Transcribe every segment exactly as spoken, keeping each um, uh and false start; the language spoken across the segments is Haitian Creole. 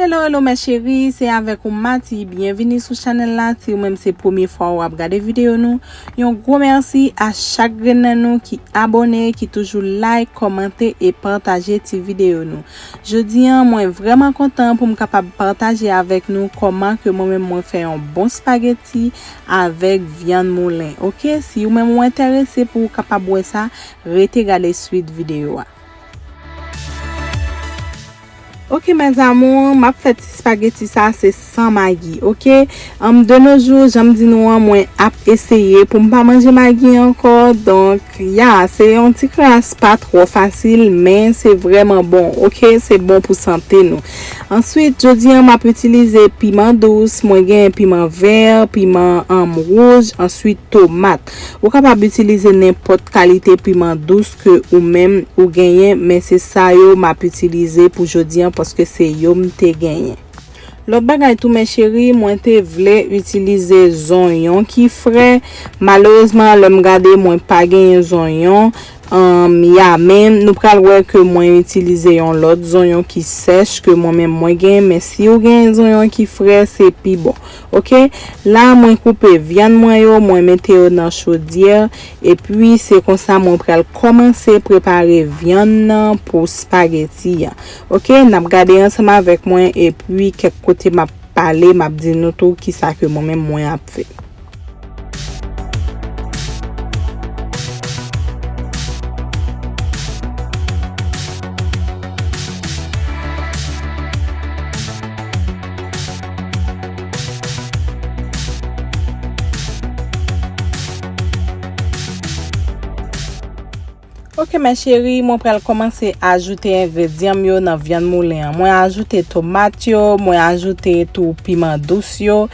Hello, hello, mes chéris, se avèk ou Mati. Byenvini sou chanèl la. Si ou menm se premye fwa w ap gade videyo nou, yon gwo mèsi a chak grenn nan nou ki abòne, ki toujou like, kòmante e pataje ti videyo nou. Jodi a, mwen vrèman kontan pou m kapab pataje avèk nou kòman ke mwen menm mwen fè yon bon spageti avèk vyann moulen. Oke, si ou menm ou enterese pou ou kapab wè sa, rete gade swit videyo a. Oke, mes amours, m ap fè ti spageti sa, se san magi, oke? Anm, de nos jours, jan m di nou an, mwen ap eseye pou m pa manje magi ankò. Donk, ya, se yon ti kras pa twò fasil, men se vrèman bon, oke? Se bon pou sante nou. Answit, jodi a, m ap itilize piman dous, mwen gen piman vè, piman, anm, wouj, answit tomat. Ou kapab itilize nenpòt kalite piman dous ke ou menm ou genyen, men se sa yo m ap itilize pou jodi a paske se yo m te genyen. Lòt bagay tou, mes chéris, mwen te vle itilize zonyon ki fre. Malerezman, lè m gade, mwen pa genyen zonyon. Anm, ya, men nou pral wè ke mwen itilize yon lòt zonyon ki sèch ke mwen menm mwen genyen, men si ou genyen zonyon ki fre, se pi bon. Oke, la mwen koupe vyann mwen yo, mwen mete yo nan chodyè, epi se konsa mwen pral kòmanse prepare vyann nan pou spageti a. Oke, n ap gade ansanm avèk mwen, epi kèk kote m ap pale, m ap di nou tou kisa ke mwen menm mwen ap fè. Oke, mes chéris, mwen pral kòmanse ajoute engredyan m yo nan vyann moulen an. Mwen ajoute tomat yo, mwen ajoute tou piman dous yo.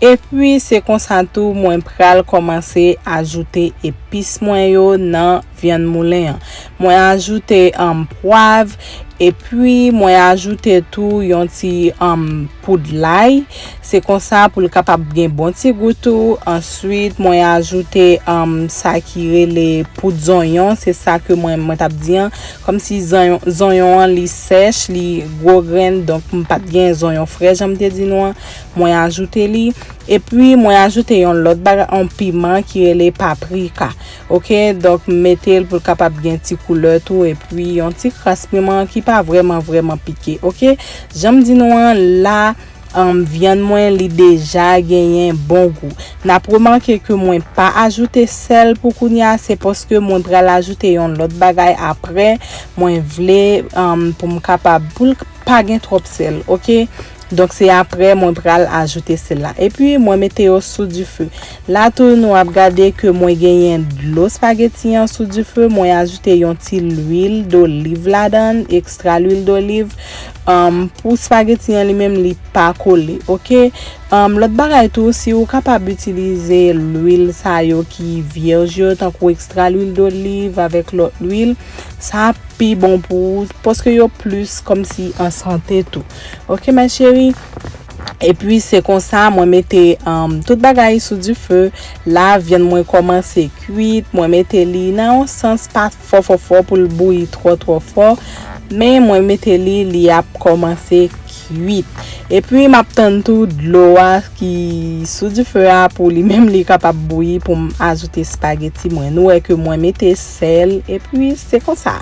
Epi, se konsa tou, mwen pral kòmanse ajoute epis mwen yo nan vyann moulen an. Mwen ajoute, anm, pwav, epi mwen ajoute tou yon ti, anm, poud lay. Se konsa pou l kapab gen bon ti gou tou. Answit, mwen ajoute, anm, sa ki rele poud zonyon. Se sa ke mwen, mwen t ap di an. Kòmsi zonyon, zonyon an, li sèch, li gwo grenn, donk m pa t gen zonyon fre, jan m te di nou an. Mwen ajoute li. Epi, mwen ajoute yon lòt bagay, yon piman ki rele paprika. Oke, donk m mete l pou l kapab gen ti koulè tou, epi yon ti kras piman ki pa vrèman, vrèman pike. Oke, jan m di nou an la, anm, vyann mwen, li deja genyen bon gou. N ap remake ke mwen pa ajoute sèl pou kounye a, se paske mwen pral ajoute yon lòt bagay apre. Mwen vle, anm, pou m kapab, pou l pa gen twòp sèl, oke? Donk, se apre mwen pral ajoute sèl la. Epi, mwen mete yo sou dife. La tou, nou ap gade ke mwen genyen dlo spageti an sou dife. Mwen ajoute yon ti lwil doliv ladan l, ekstra lwil doliv. Anm, pou spageti an li menm, li pa kole, oke? Anm, lòt bagay tou, si ou kapab itilize lwil sa yo ki vyèj yo, tankou ekstra lwil doliv avèk lòt lwil, sa pi bon pou ou, paske yo plis kòmsi an sante tou. Oke, mes chéris? Epi, se konsa, mwen mete, anm, tout bagay sou dife. La, vyann mwen kòmanse kwit. Mwen mete li nan yon sans pa fò, fò, fò pou l bouyi twò, twò fò. Men, mwen mete li, li ap kòmanse kwit. Epi, m ap tann tou dlo a ki sou dife a pou li menm li kapab bouyi pou m ajoute spageti mwen. Nou wè ke mwen mete sèl, epi se konsa.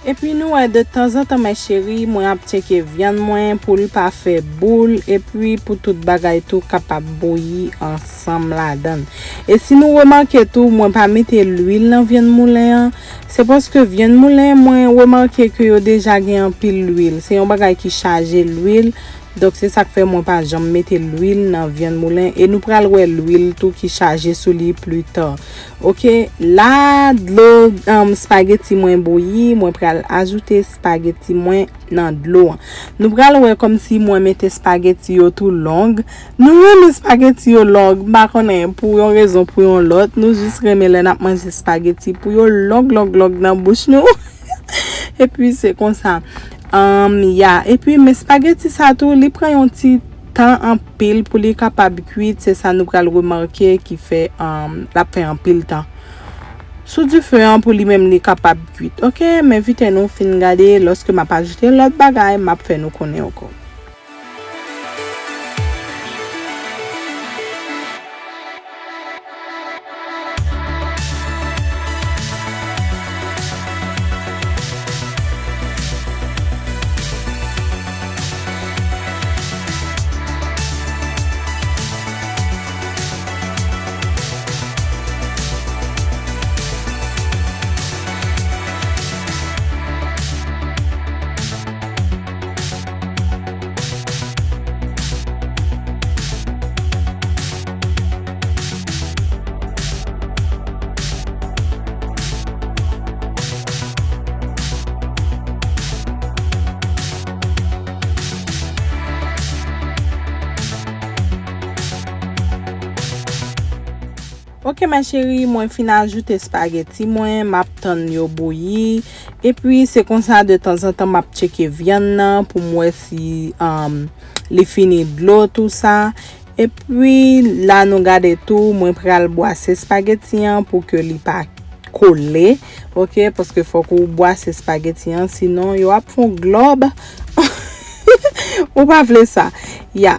Epi nou wè, de tanzantan, mes chéris, mwen ap tcheke vyann mwen pou l pa fè boul, epi pou tout bagay tou kapab bouyi ansanm ladan l. E si nou remake tou, mwen pa mete lwil nan vyann moulen an, se paske vyann moulen, mwen remake ke yo deja gen anpil lwil. Se yon bagay ki chaje lwil, donk se sa k fè mwen pa janm mete lwil nan vyann moulen. E nou pral wè lwil tou ki chaje sou li pli ta. Oke, la dlo, um, spageti mwen bouyi, mwen pral ajoute spageti mwen nan dlo an. Nou pral wè kòmsi mwen mete spageti yo tou long. Nou renmen spageti yo long, m pa konnen pou yon rezon, pou yon lòt. Nou jis renmen lè n ap manje spageti pou yo long, long, long nan bouch nou. Epi se konsa. Um, ya. Epi men espageti sa tou, li pran yon ti tan anpil pou li kapab kwit. Se sa nou pral remake ki fè um, l ap fè anpil tan sou dife an pou li menm li kapab kwit. Oke, m envite nou fin gade. Lòske m ap ajoute lòt bagay, m ap fè nou konnen ankò. Oke, ma chérie, mwen fin ajoute espageti mwen, m ap tann yo bouyi. Epi, se konsa, de tanzantan, m ap tcheke vyann nan pou m wè si um, li fini dlo, tou sa. Epi, la nou gade tou, mwen pral bwase espageti an pou ke li pa kole. Oke, paske fòk ou bwase espageti an, sinon yo ap fè yon glòb. Ou pa vle sa. Ya.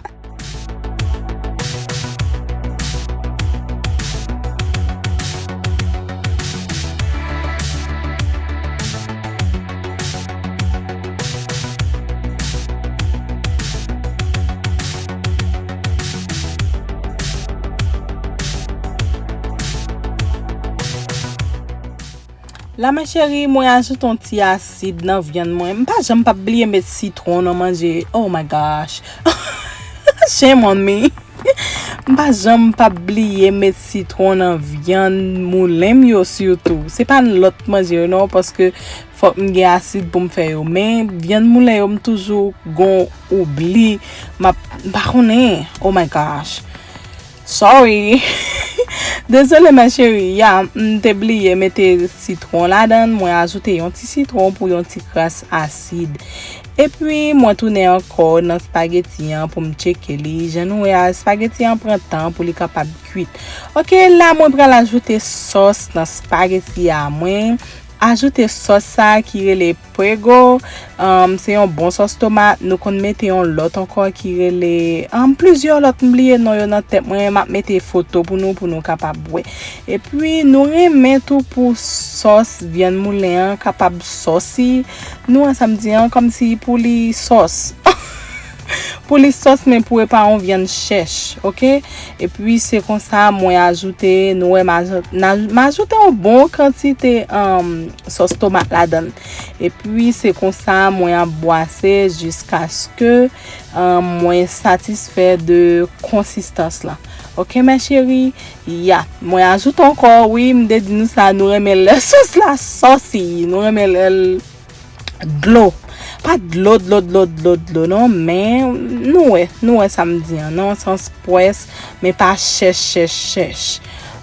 La, ma chérie, mwen ajoute yon ti asid nan vyann mwen. M pa janm p ap bliye met sitwon nan manje. Oh my gosh. Shame on me. M pa janm p ap bliye met sitwon nan vyann moulen m yo sitou. Se pa lòt manje yo non, paske fòk m gen asid pou m fè yo. Men vyann moulen yo, m toujou gon oubli. M ap, m pa konnen. Oh my gosh. Sorry. Dezole, ma chérie. Ya, m te bliye mete sitwon ladan l. Mwen ajoute yon ti sitwon pou yon ti kras asid. Epi, mwen tounen ankò nan espageti an pou m tcheke li. Jan nou wè a, espageti an pran tan pou li kapab kwit. Oke, la mwen pral ajoute sòs nan espageti a mwen. Ajoute sòs sa ki rele Prego. Um, se yon bon sòs tomat. Nou konn mete yon lòt ankò ki rele, um, plizyè lòt, m bliye non yo nan tèt mwen. M ap mete foto pou nou, pou nou kapab wè. Epi, nou renmen tou pou sòs vyann moulen an kapab sòsi. Nou wè sa m di an, kòmsi pou li sòs. Pou li sòs, men pou e pa yon vyann chèch, oke? Epi, se konsa mwen ajoute, nou wè, m ajoute, m ajoute yon bon kantite, um, sòs tomat ladan l. Epi, se konsa mwen ap bwase jiskaske, um, mwen satisfè de konsistans lan. Oke, ma chérie? Ya, mwen ajoute ankò, wi, m te di nou sa, nou renmen lè sòs la sòsi, nou renmen lè l dlo. Pa dlo, dlo, dlo, dlo, dlo, non, men nou wè, nou wè sa m di an, nan yon sans pwès, men pa chèch, chèch, chèch.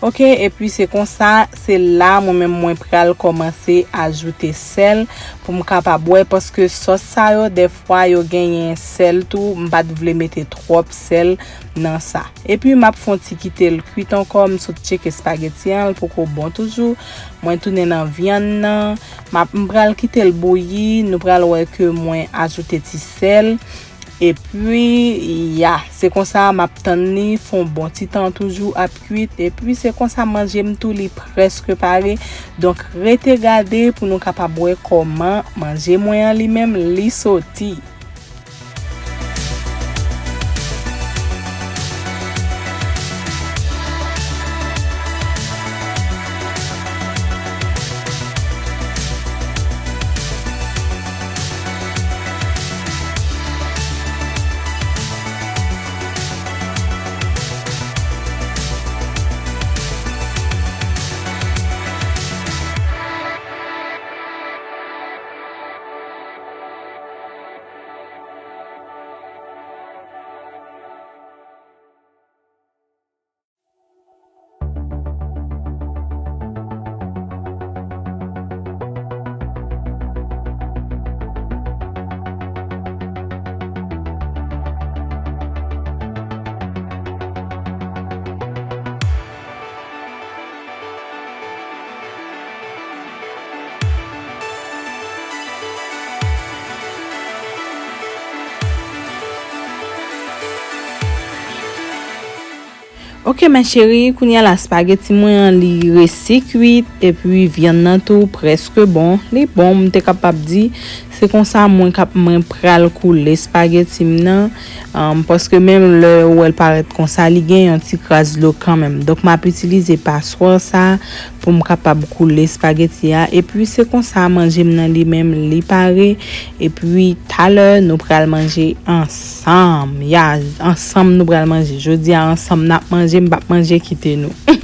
Oke, epi se konsa, se la mwen menm mwen pral kòmanse ajoute sèl pou m kapab wè, paske sòs sa yo, dèfwa yo genyen sèl tou, m pa t vle mete twòp sèl nan sa. Epi m ap fè yon ti kite l kwit ankò, m sot tcheke espageti an, l poko bon toujou. Mwen tounen nan vyann nan, m ap, m pral kite l bouyi, nou pral wè ke mwen ajoute ti sèl. Epi, ya, se konsa m ap tann li, fè yon bon ti tan toujou ap kwit. Epi, se konsa manje m tou, li prèske pare. Donk, rete gade pou nou kapab wè kòman manje mwen an li menm, li soti. Ok, mes chéries, kounye a la, spaghetti mwen an, li resi kwit, epi vyann nan tou prèske bon. Li bon, m te kapab di, se konsa mwen kap, mwen pral koule spaghetti m nan, um, paske menm lè ou wè l parèt konsa, li gen yon ti kras dlo kanmenm. Donk, m ap itilize paswa sa pou m kapab koule spaghetti a. Epi, se konsa manje m nan li menm, li pare. Epi, talè, nou pral manje ansanm. Ya, ansanm nou pral manje. Jodi a, ansanm n ap manje, m p ap manje kite nou.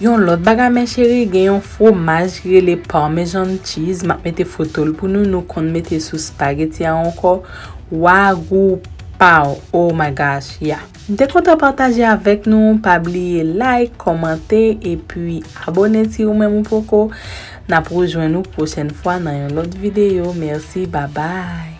Yon lòt bagay, mes chéries, gen yon fwomaj ki rele Parmesan cheese. M ap mete foto l pou nou. Nou konn mete sou spaghetti a ankò. Wagou paw. Oh my gosh, yeah. M te kontan pataje avèk nou. Pa bliye like, kòmante, epi abòne si ou menm ou poko. N ap rejwenn nou pwochèn fwa nan yon lòt videyo. Mèsi, babay.